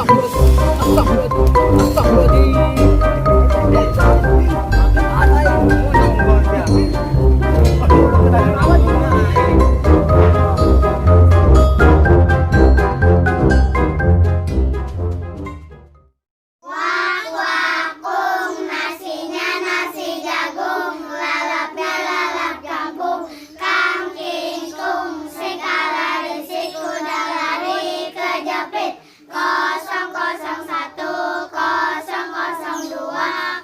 Astagfirullahaladzim. Astagfirullahaladzim. Wak-wakung, nasinya nasi jagung, lalapnya lalap kangkung, kangkingkung, sikala lari kuda lari kejepit, 001, 002, 003.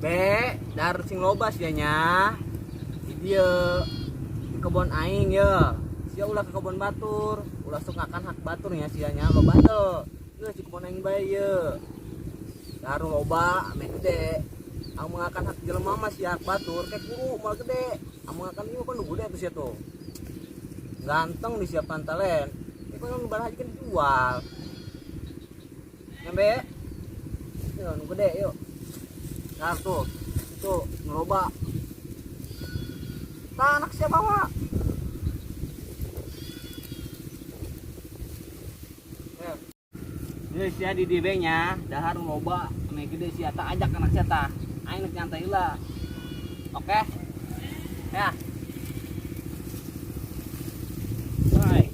Be, dar sing loba sia nya. Di dieu di kebon aing ye. Sia ulah ke kebon batur, ulah sok ngakan hak batur nya sia nya loba teu. Geus di kebon aing bae ye. Dar loba ame gede. Amun ngakan hak jelema mah sia hak batur kayak guru moal gede. Amun ngakan ieu kan nu gede tuh sia tuh. Ganteng di sia pantalen. Ieu kan nu haji kan dijual. Nyampe. Yo nu gede yuk. Nah tuh, itu ngeloba. Nah, anak siapa bawa? Ini sia di DB nya, dahar loba, ame gede sia tak ajak anak sia tah. Aing rek nyantai heula. Oke? Ya. Bye.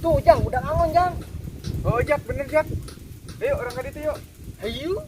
Tuh, Jang, udah angon, Jang. Oh, Jak, bener, Jak. Ayo, orang ke ditu yuk. Hayu.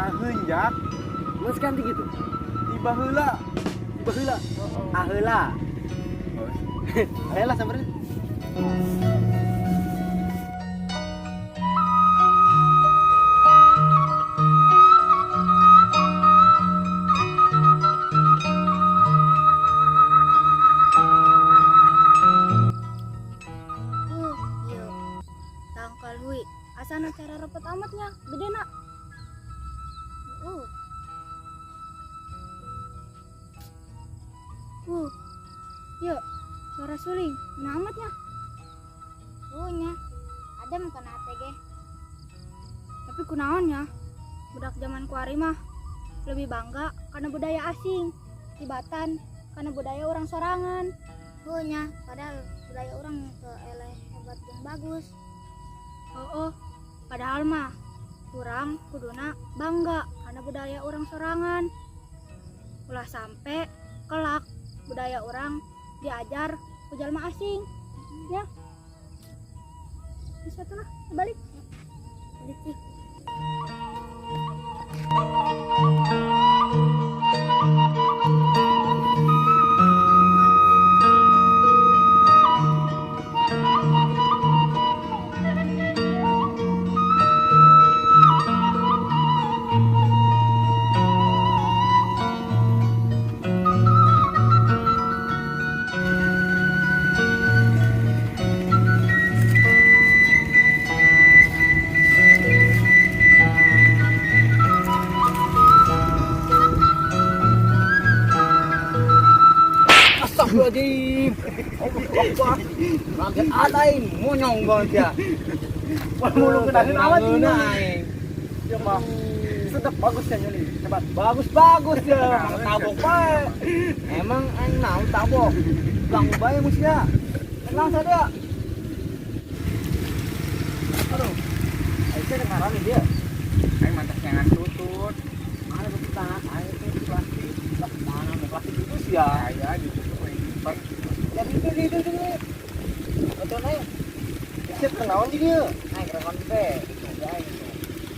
Aheun Jak. Geus ganti gitu. Tiba heula. Tiba heula. Aheula. Ayolah samperin. Iya. Tangkal hui. Asana cara repot amatnya, gede nak. Yuk, suara suling, mana amatnya? Nya, ada makan ATG. Tapi kunaonnya, budak zaman kuari mah lebih bangga karena budaya asing, tibatan karena budaya orang sorangan. Nya, padahal budaya orang ke eleh hebat yang bagus. Oh, padahal mah kurang kuduna bangga karena budaya orang sorangan. Ulah sampai kelak budaya orang diajar ku jalma asing. Ya. Bisa tuh lah, balik. Balik sih. Astagfirullahaladzim. Allah Akbar. Kaget aing monyong banget ya. Wah, mulu kenahin amat ini. Aing. Ya mah. Sedap bagus ya nyuli. Hebat. Bagus-bagus ya. Tabok bae. Emang aing naon tabok. Ganggu bae musia. Tenang saja. Aduh. Aing teh ngaran dia. Aing mantas jangan tutut. Mana tututan? Aing teh plastik. Lah, mana mau plastik itu sih ya? Ya ditutup aing simpen. Ya itu. Betul aing. Siap kenaon di dia. Aing kenaon teh. Ya aing tuh.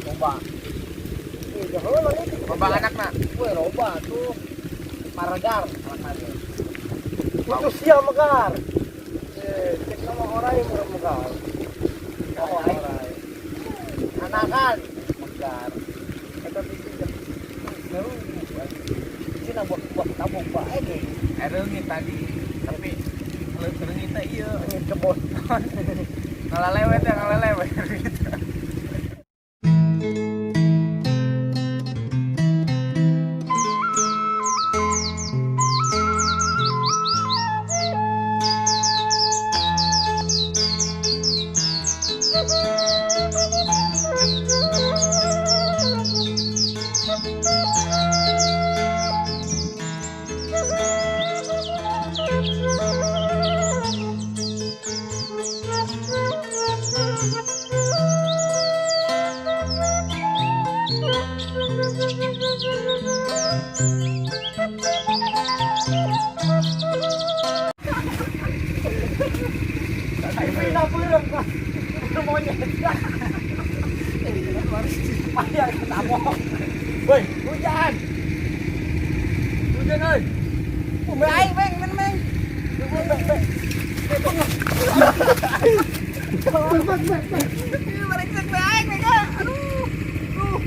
Loba. Jauh lagi itu. Loba anakna. Weh, loba tuh. Maregar anak dia. Putus sia megar. Cek nama orai megar. Oh, aing. Anakan megar. Eta biji. Baru Cina buat tabung bae ge. Reungit tadi, tapi kalau reungit teh ieu reungit kebon. Ngalalewet ya ngalalewet gitu. Woi, hujan. Hujan euy. Aing meng men meng. Aduh. Aduh.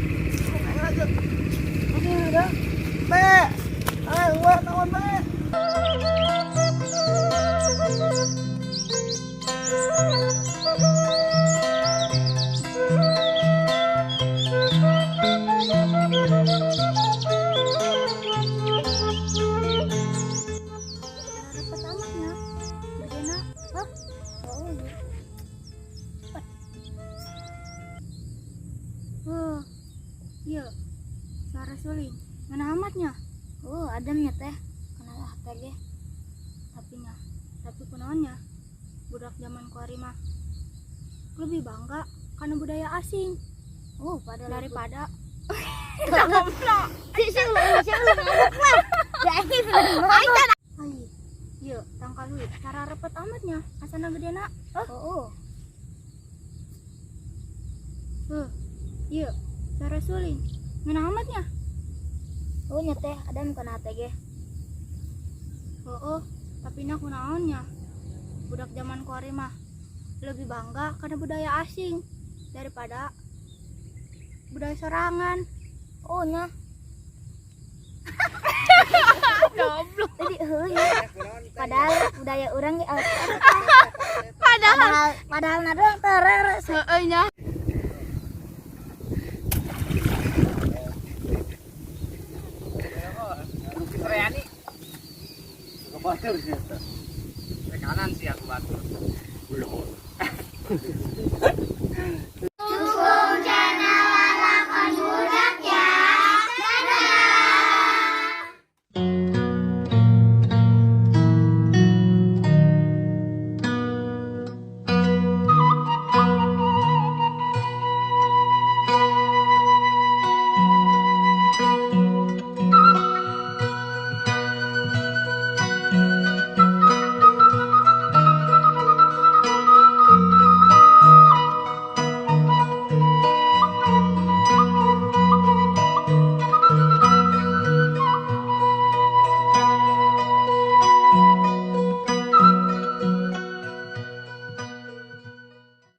Aing lanjut. Aduh, Be. Ah, luar naon be. Repot amatnya. Bagaimana? Hah? Oh, iya. Cepat. Oh, iya. Suara suling. Mana amatnya? Oh, adamnya teh. Kena HTG. Tapi nya, tapi kunaonnya? Budak zaman kuari mah lebih bangga karena budaya asing. Oh, pada daripada Iya, tangkal duit. Cara repot amatnya. Asana gede nak. Oh. Iya, cara suling. Ngeunah amat nya. Oh nya teh, adem kana hate ge. Oh, tapi nya kunaon nya? Budak zaman kuari mah lebih bangga karena budaya asing daripada budaya sorangan. Oh nya. Goblok. Jadi heuh nya. Padahal budaya urang ge Padahal padahal padahal na doang tereres. Heeh nya. Serayani Ke batur sih eta. ke kanan sih aku batur. Belum.